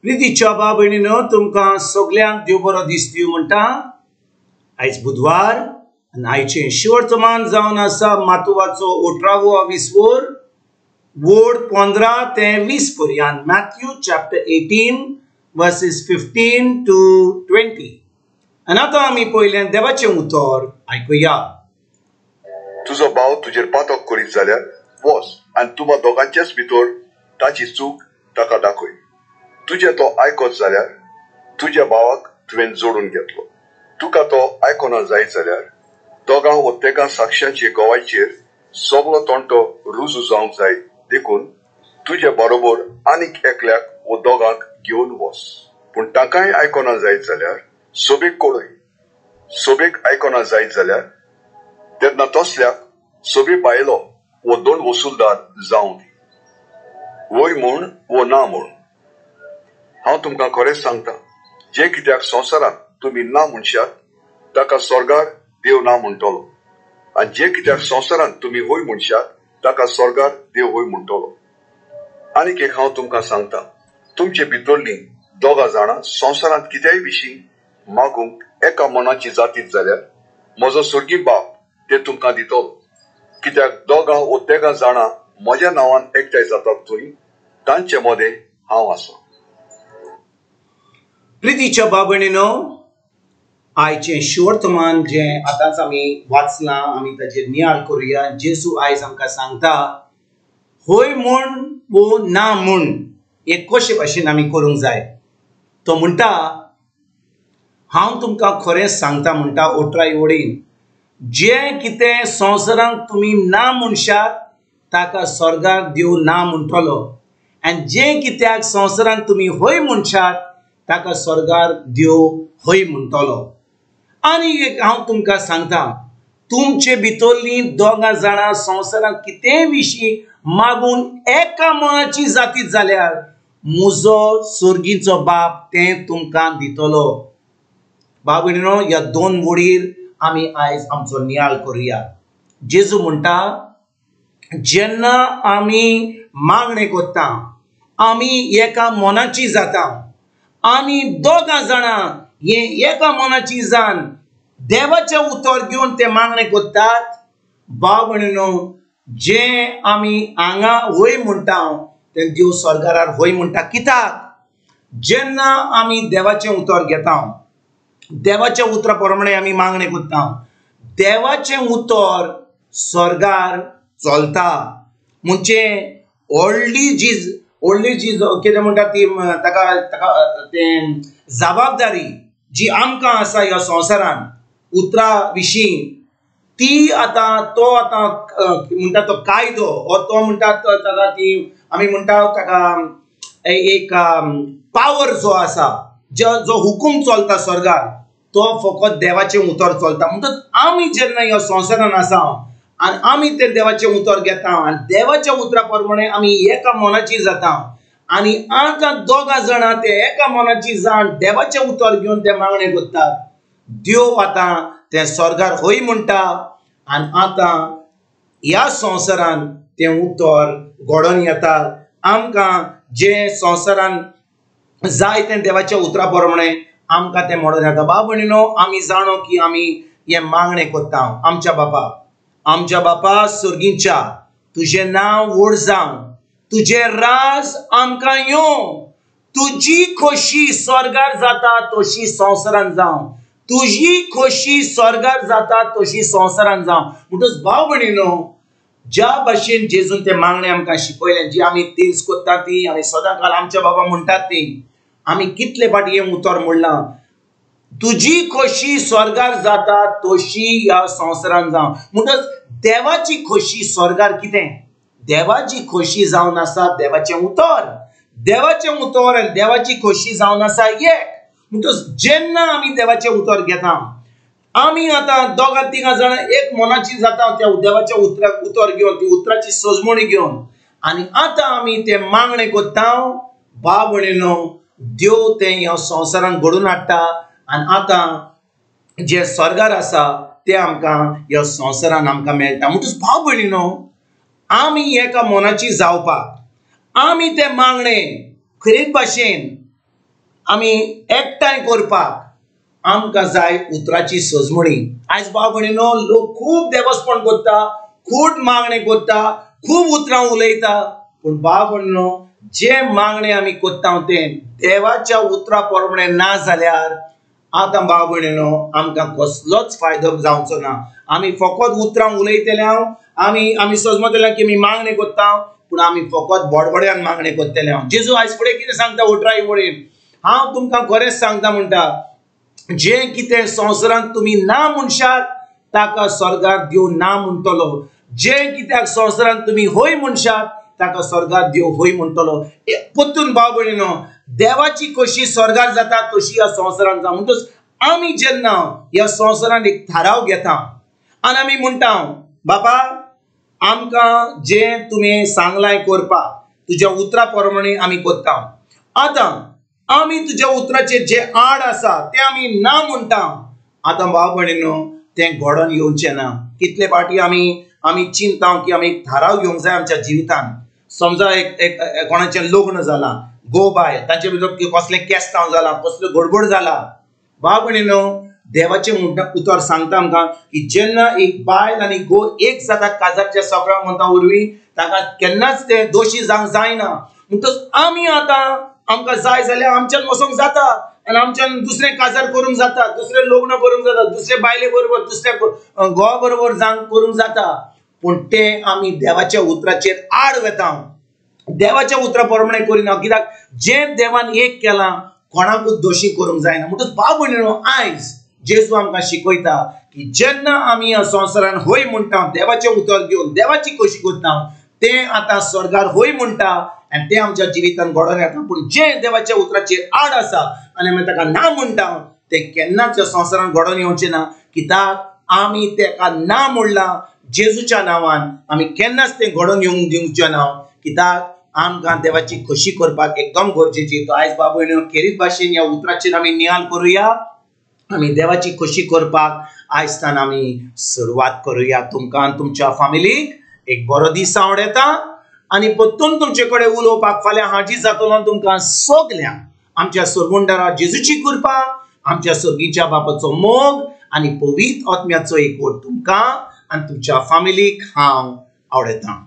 प्रितीच्या भाव भयणीनो, तुमकां सगल्यांक देव बरो दीस दिवं म्हणटा। आयज बुधवार आनी आयचें शिवर्तमान जावन आसा मातुवाचो 18वो 20 वोड 15 ते 20 पर्यंत, मॅथ्यू चॅप्टर 18 वर्सेस 15 to 20। आनी आतां आमी पयलें देवाचें उतर आयकुया। तुजो भाव तुजेर पातक करीत जाल्यार वच आनी तुमा दोगांचेच भितर ताची चूक ताका दाखय। तुजें तो आयकत जाल्यार तुज्या भावाक तुवें जोडून घेतलो। तुका तो आयकना जायत जाल्यार दोगां वो तेगां साक्षांचे गवायचेर सगलो तंटो रुजू जावंक जाय, देखून तुजे बरोबर आनीक एकल्याक वो दोगांक घेवन वच। पूण तांकांय आयकना जायत जाल्यार सोबेक कळय। सोबेक आयकना जायत जाल्यार तेन्ना तसल्याक सोबे बायलो वो दोन वसुलदार जावं दी, वय म्हूण वो ना म्हूण। हांव तुमकां खरेंच सांगता, जे कित्याक संवसारांत तुमी ना म्हणशात ताका स्वर्गार देव ना म्हणटलो, आनी जे कित्याक संवसारांत तुमी हय म्हणशात ताका स्वर्गार देव हय म्हणटलो। आनीक एक हांव तुमकां सांगता, तुमचे भितरलीं दोगां जाणां संवसारांत कित्याय विशीं मागूंक एका मनाची जातीत जाल्यार म्हजो स्वर्गीय बाप ते तुमकां दितलो। कित्याक दोगां वो तेगां जाणां म्हज्या नांवान एकठांय जातात थंय तांचे मदें हांव आसा। प्रितीच्या भाव भयणीनो, आयचें शिवर्तमान जें आतांच आमी वाचलां, आमी ताचेर नियाळ करुया। जेजू आयज आमकां सांगता हय म्हूण वो ना म्हूण हें कशे भाशेन आमी करूंक जाय। तो म्हणटा, हांव तुमकां खरें सांगता म्हणटा 18 वडीन, जें कितें संवसारांत तुमी ना म्हणशात ताका स्वर्गार देव ना म्हणटलो, आनी जें कित्याक संवसारांत तुमी हय म्हणशात ताका स्वर्गार देव हय म्हणटलो। आनी एक हांव तुमकां सांगता, तुमचे भितरलीं दोगां जाणां संवसारांत कितेंय विशीं मागून एका मनाची जातीत जाल्यार म्हजो स्वर्गीचो बाप तें तुमकां दितलो। भाव भयणीनो, ह्या दोन वडीर आमी आयज आमचो नियाळ करुया। जेजू म्हणटा, जेन्ना आमी मागणें करता आमी एका मनाची जाता, आमी दोगां जाणां हे एका मनाची जावन देवाचें उतर घेवन ते मागणें करतात। भाव भयणीनो, जें आमी हांगा हय म्हणटा तें देव स्वर्गार हय म्हणटा। कित्याक? जेन्ना आमी देवाचें उतर घेता, देवाच्या उतरा प्रमाणे आमी मागणें करता, देवाचें उतर स्वर्गार चलता। म्हणजे व्हडली जी कितें म्हणटा ती ताका ताका तें जबाबदारी जी आमकां आसा ह्या संवसारांत उतरा विशीं, ती आतां तो आतां म्हणटा तो कायदो वो तो म्हणटा ताका ती आमी म्हणटा ताका एक पावर जो आसा, जो हुकूम चलता स्वर्गार तो फकत देवाचें उतर चलता। म्हणटच आमी जेन्ना ह्या संवसारान आसा आनी आमी तें देवाचें उतर घेता आनी देवाच्या उतरा प्रमाणे आमी एका मनाची जाता, आनी आतां दोगां जाणां ते एका मनाची जाण देवाचें उतर घेवन ते मागणें करतात, देव आतां तें स्वर्गार हय म्हणटा आनी आतां ह्या संवसारान तें उतर घडोवन येता। आमकां जें संवसारान जाय तें देवाच्या उतरा प्रमाणे आमकां तें मोडून येता। भाव भयणीनो, आमी जाणो की आमी हें मागणें करता, आमच्या बापा, आमच्या बापा स्वर्गीच्या, तुजें नांव व्हड जावं, तुजें राज आमकां येवं, तुजी खोशी स्वर्गार जाता तशी संवसारान जावं, तुजी खोशी स्वर्गार जाता तशी संवसारान जावं। म्हणटच भाव भयणीनो, ज्या भाशेन जेजून तें मागणें आमकां शिकयलें, जी आमी तेज करता ती आमी सदां काल आमच्या बाबा म्हणटात ती, आमी कितले फावटी हें उतर म्हणलां, तुजी खोशी स्वर्गार जाता तशी ह्या संवसारान जावं। म्हणटच देवाची खोशी स्वर्गार कितें? देवाची खोशी जावन आसा देवाचें उतर, देवाचें उतर आनी देवाची खोशी जावन आसा एक। म्हणटच जेन्ना आमी देवाचें उतर घेता, आमी आतां दोगां तिगां जाणां एक मनाची जाता त्या देवाच्या उतराक उतर घेवन, ती उतराची सजमणी घेवन, आनी आतां आमी तें मागणें करता। भाव भयणीनो, देव तें ह्या संवसारान घडोवन हाडटा आनी आतां जें स्वर्गार आसा तें आमकां ह्या संवसारान आमकां मेळटा। म्हणटच भाव भयणीनो, आमी एका मनाची जावपाक आमी तें मागणें खरेच भाशेन आमी एकठांय करपाक आमकां जाय उतराची सजमणी। आयज भाव भयणीनो लोक खूब देवस्पण करता, खूब मागणें करता, खूब उतरां उलयता, पूण भाव भयणीनो जे मागणें आमी करता तें देवाच्या उतरा प्रमाणे ना जाल्यार आतां भाव भयणीनो आमकां कसलोच फायदो जावचो ना। आमी फकत उतरां उलयतले, आमी आमी सजमतले की आमी मागणें करता, पूण आमी फकत बडबड्यान मागणें करतले। जेजू आयज फुडें कितें सांगता 18 वळीन, हांव तुमकां खरेंच सांगता म्हणटा, जें कितें संवसारांत तुमी ना म्हणशात ताका स्वर्गार देव ना म्हणटलो, जें कित्याक संवसारांत तुमी हय म्हणशात ताका स्वर्गार देव हय म्हणटलो। परतून भाव भयणीनो देवाची कशी स्वर्गार जाता तशी ह्या संवसारांत जाता। म्हणटच आमी जेन्ना ह्या संवसारांत एक थाराव घेता आनी आमी म्हणटा, बाबा आमकां जें तुमी सांगलां करपाक तुज्या उतरा प्रमाणे आमी करता, आतां आमी तुज्या उतराचेर जे आड आसा ते आमी ना म्हणटा, आतां भाव भयणीनो तें घडोवन येवचें ना। कितले फावटी आमी आमी चिंता की आमी एक थाराव घेवंक जाय आमच्या जिवितान। समजा एक एक कोणाचें लग्न जालां, गो बाय, तांचे भितर कसलें केस्तांव जालां, कसलें गडबड जाला, भाव भयणीनो देवाचें म्हणटा उतर सांगता आमकां की जेन्ना एक बायल आनी गो एक जाता काजारच्या सगळ्या म्हणटा वरवीं ताका केन्नाच ते दोशी जावंक जायना। म्हणटच आमी आतां आमकां जाय जाल्यार आमच्यान वचोंक जाता आनी आमच्यान दुसरें काजार करूंक जाता, दुसरें लग्न करूंक जाता, दुसरे बायले बरोबर दुसऱ्या घोवा बरोबर जावंक करूंक जाता, पूण तें आमी देवाच्या उतराचेर आड वेता, देवाच्या उतरा प्रमाणे करिना। कित्याक जें देवान एक केलां कोणाकूच दोशी करूंक जायना। म्हणटच भाव भयणीनो आयज जेजू आमकां शिकयता की जेन्ना आमी ह्या संवसारान हय म्हणटा, देवाचें उतर घेवन देवाची खोशी करता, तें आतां स्वर्गार हय म्हणटा आनी तें आमच्या जिवितान घडोवन येता। पूण जें देवाच्या उतराचेर आड आसा आनी आमी ताका ना म्हणटा तें केन्नाच ह्या संवसारान घडोवन येवचें ना। कित्याक आमी ताका ना म्हणलां जेजूच्या नांवान, आमी केन्नाच तें घडोवन येवंक दिवचें ना। कित्याक आमकां देवाची खोशी करपाक एकदम गरजेची। तो आयज बाबू खेरीत भाशेन ह्या उतराचेर आमी नियाळ करुया, आमी देवाची खोशी करपाक आयजतान आमी सुरवात करुया। तुमकां आनी तुमच्या फामिलीक एक बरो दीस आवडटा आनी परतून तुमचे कडेन उलोवपाक फाल्यां हाजीर जातलो। तुमकां सगल्यांक आमच्या सोरगुंडारा जेजूची कृपा, आमच्या सर्गीच्या बापाचो मोग आनी पवित्र आत्म्याचो एकवट तुमकां आनी तुमच्या फामिलीक हांव आवडटा।